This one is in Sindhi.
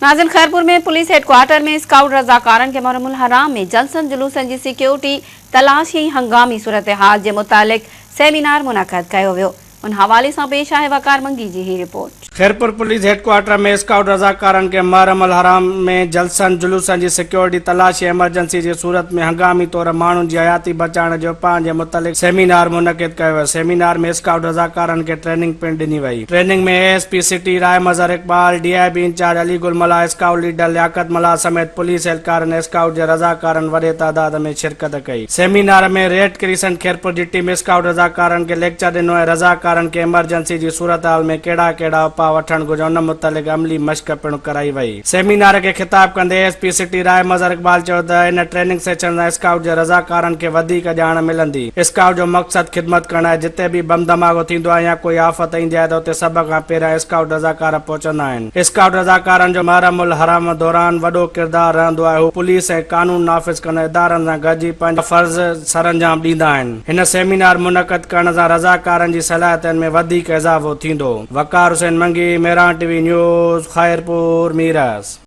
ناظرين Khairpur ۾ police head quarter ۾ scout رضاڪارن کي محرم الحرام ۾ جلسن جلوسن جي سيڪيورٽي، تلاشي ۽ هنگامي صورتحال جي متعلق سيمينار منعقد ڪيو ويو. ان حوالي سان پيش آهي وقار منگي جي هي report. Khairpur police head quarter ۾ scout رضاڪارن کي محرم الحرام ۾ جلسن جلوسن جي سيڪيورٽي، تلاشي ۽ ايمرجنسي جي صورت ۾ هنگامي طور ماڻهن جي حياتي بچائڻ جي اپائن جي متعلق سيمينار منعقد ڪيو ويو. سيمينار ۾ اسڪائوٽ رضاڪارن کي ٽريننگ پڻ ڏني وئي. Training ۾ A S P city Rai Mazhar Iqbal, D I B incharge Ali Gul Mallah, scout leader Liaquat Mallah سميت پوليس اهلڪارن ۽ اسڪائوٽ جي رضاڪارن وڏي تعداد ۾ شرڪت ڪئي. سيمينار ۾ ريڊ ڪريسنٽ خيرپور جي ٽيم اسڪائوٽ رضاڪارن کي ليڪچر ڏنو ۽ رضاڪارن کي ايمرجنسي جي صورتحال ۾ ڪهڙا ڪهڙا اپاء وٺڻ گهرجن ان متعلق عملي مشق پڻ ڪرائي وئي. سيمينار کي خطاب ڪندي A S P city Rai Mazhar Iqbal چيو ته ان ٽريننگ سيشن سان اسڪائوٽ جي رضاڪارن کي وڌيڪ ڄاڻ ملندي. اسڪائوٽ جو مقصد خدمت ڪرڻ آهي، جتي به بم ڌماڪو ٿيندو آهي يا ڪوئي آفت ايندي آهي ته اتي سڀ کان پهريان اسڪائوٽ رضاڪار پهچندا آهن. اسڪائوٽ رضاڪارن جو محرم الحرام دوران وڏو ڪردار رهندو آهي، هو پوليس ۽ قانون نافذ ڪندڙ ادارن سان گڏجي پنهنجا فرض سرانجام ڏيندا آهن. هن سيمينار منعقد ڪرڻ سان رضاڪارن جي صلاحيتن ۾ وڌيڪ اضافو ٿيندو. Waqar Hussain Mangi, Mehran T V news, Khairpur Mirs.